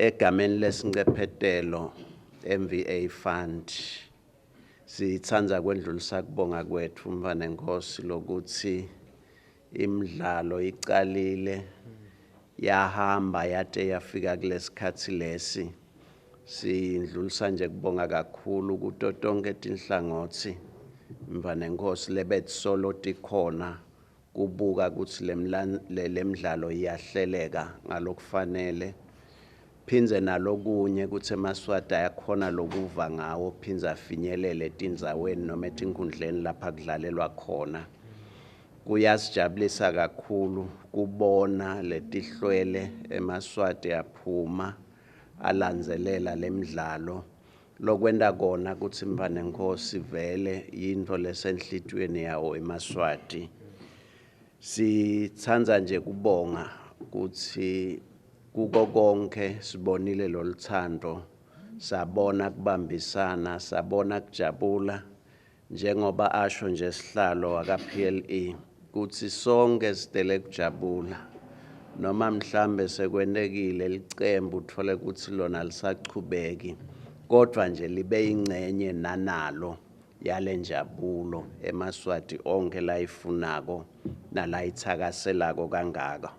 Egameni lesincephetelo MVA Fund sitsandza kwendlulisa kubonga kwetfu mntfwanenkosi lokuthi imidlalo icalile yahamba yate yafika kulesikhatsi lesi. Sindlulisa nje kubonga kakhulu kuto tonke tinhlangotsi mntfwanenkosi lebetsolo tikhona kubuka kutsi lemidlalo iyahleleka ngalokufanele. Phindze nalokunye kutsi emaSwati ayakhona lokuva ngawo phindze afinyelele etindzaweni noma etinkhundleni lapha kudlalelwa khona. Kuyasijabulisa kakhulu kubona letihlwele emaSwati aphuma alandzelela lemidlalo. Lokwenta kona kutsi mntfwanenkosi vele yintfo lesenhlitiyweni yawo emaSwati. Sitsandza nje kubonga kutsi kuko konke sibonile loluthando, sabona kubambisana, sabona kujabula, njengoba asho nje sihlalo waka PLE kutsi sonke sitele kujabula. Noma mhlambe sekwentekile licembu utfole kutsi lona lisachubeki, kodvwa nje libe ingcenye nanalo yale njabulo emaSwati onke layifunako nalayitsakaselako kangaka.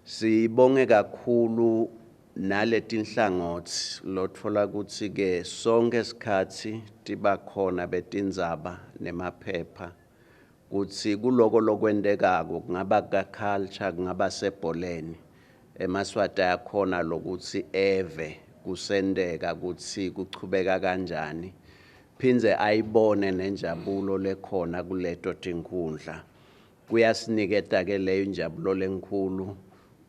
Sibonge kakhulu naletinhlangotsi lotfola kutsi ke sonke sikhatsi tiba khona betindzaba nemaphepha kutsi kuloko lokwentekako kungaba ka culture kungaba sebholeni emaSwati ayakhona lokuthi eve kusenteka kutsi kuchubeka kanjani phindze ayibone nenjabulo lekhona kuleto tinkhundla. Kuyasiniketa ke leyo injabulo lenkhulu,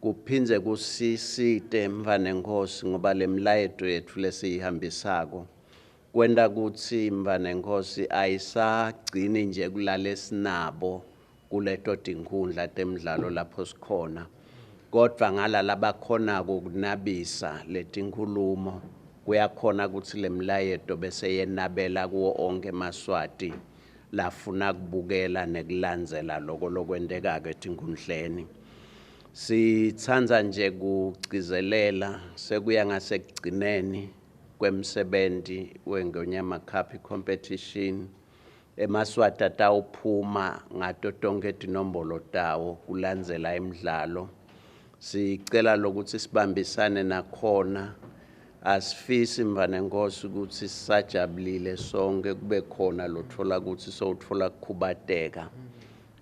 kuphindze kusisite mntfwanenkosi ngoba lemlayeto yetfu lesiyihambisako kwenta kutsi mntfwanenkosi ayisagcini nje kulale sinabo kuleto tinkhundla temidlalo lapho sikhona, kodvwa ngala labakhonako kunabisa letinkhulumo kuyakhona kutsi lemlayeto bese yenabela kuwo onke emaSwati lafuna kubukela nekulandzela loko lokwentekako etinkhundleni. Sitsandza nje kugcizelela sekuya ngasekugcineni kwemsebenti weNgonyama Cup competition. EmaSwati atawuphuma ngato tonke tinombolo tawo kulandzela imidlalo. Sicela lokuthi sibambisane nakhona. Asifisi mntfwanenkosi kutsi sisajabulile sonke kube khona lotfola kutsi sowutfola kukhubateka.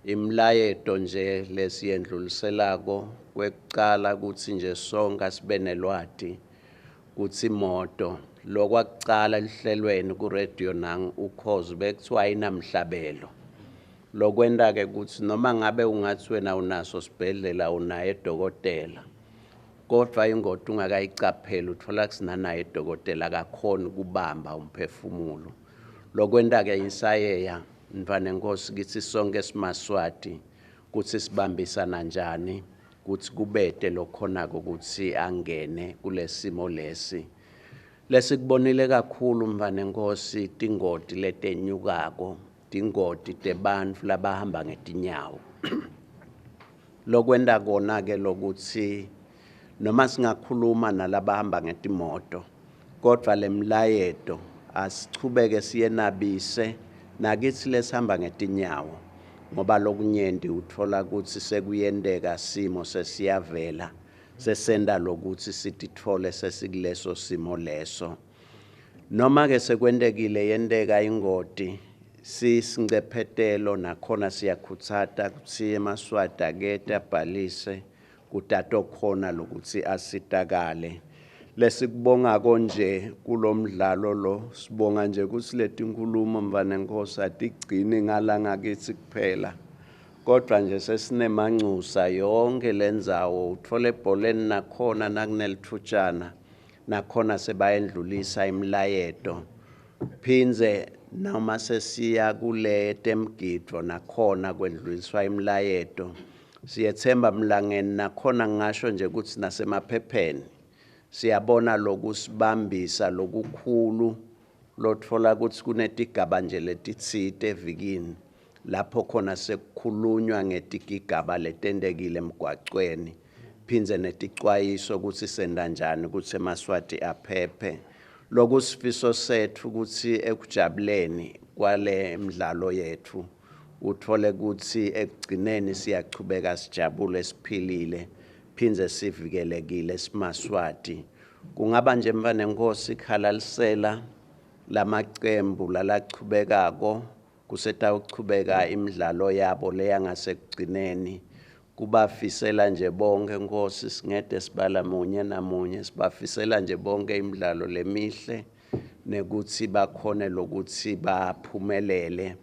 Imlayeto nje lesiyendluliselako kwekucala kutsi nje sonke asibe nelwati kutsi imoto lokwakucala lihlelweni ku radio nang ukhozi bekuthiwa ayinamhlabelo. Lokwenta ke kutsi noma ngabe ungathi wena unaso sibhedlela unaye dokotela, kodvwa ingoti ungakayicapheli utfola kusinanaye dokotela akakhoni kubamba umphefumulo. Lokwenta ke insayeya mntfwanenkosi kitsi sonke simaSwati kutsi sibambisana njani kutsi kubete lokhonako kutsi angene kulesimo lesi. Lesikubonile kakhulu mntfwanenkosi tingoti letenyukako, tingoti tebantfu labahamba ngetinyawo. Lokwenta kona ke lokuthi noma singakhuluma nalabahamba ngetimoto, kodvwa lemlayeto asichubeke siyenabise nakithi lesihamba ngetinyawo, ngoba lokunyenti utfola kutsi sekuyenteka simo sesiyavela sesenta lokuthi sititfole sesikuleso simo leso. Noma ke sekwentekile yenteka ingoti sisincephetelo nakhona siyakhutsata kutsi emaSwati akete abhalise kutatokhona lokuthi asitakale. Lesikubongako nje kulomdlalo lo sibonga nje kutsi letinkhulumo mntfwanenkosi atigcini ngala ngakithi kuphela, kodvwa nje sesinemancusa yonke lendzawo utfole ebholeni nakhona nakunelithutshana nakhona sebayendlulisa imilayeto. Phindze noma sesiya kule temgidvo nakhona kwendluliswa imilayeto. Siyethemba Mlangeni nakhona ngisho nje kutsi nasemaphepheni siyabona lokusibambisa lokukhulu lotfola kutsi kunetigaba nje letitsite evikini lapho khona sekukhulunywa ngetigigaba letentekile emgwacweni. Phindze neticwayiso kutsi senta njani kutsi emaSwati aphephe. Lokusifiso setfu kutsi ekujabuleni kwale mdlalo yetfu uthole kutsi ekugcineni siyachubeka sijabule siphilile phindze sivikelekile simaSwati. Kungaba nje mntfwanenkosi khalalisela lamacembu lalachubekako kusetawuchubeka imidlalo yabo leyangasekugcineni. Kubafisela nje bonke Nkosi, singede sibala munye namunye, sibafisela nje bonke imidlalo lemihle nekuthi bakhone lokuthi baphumelele.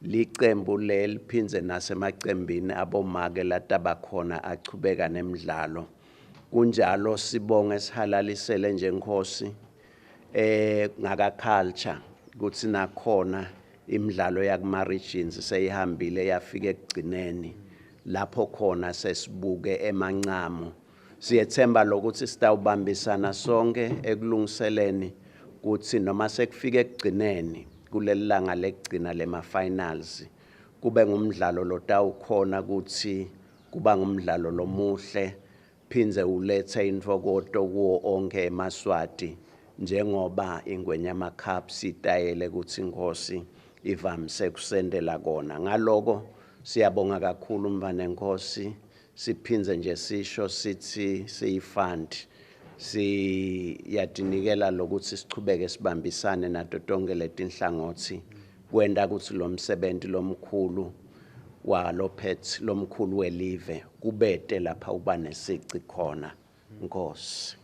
Licembu leli phindze nasemacembini abomake latabakhona achubeka nemidlalo. Kunjalo sibonge sihalalisele nje Nkosi ngaka culture kutsi nakhona imidlalo yakuma regions seyihambile yafika ekugcineni lapho khona sesibuke emancamo. Siyethemba lokuthi sitawubambisana sonke ekulungiseleni kutsi noma sekufika ekugcineni kuleli langa lekugcina lema finals kube ngumdlalo lotawukhona kutsi kuba ngumdlalo lomuhle phindze ulethe intfokoto kuwo onkhe emaSwati njengoba Ingwenyama Cup sitayele kutsi Inkosi ivamise kusendela kona. Ngaloko siyabonga kakhulu mntfwanenkosi, siphindze nje sisho sithi siyi-fund siyatinikela lokuthi sichubeke sibambisane nato tonke letinhlangotsi kwenta kutsi lo msebenti lomkhulu walophethe lomkhulu welive kubete lapha uba nesici khona. Nkosi.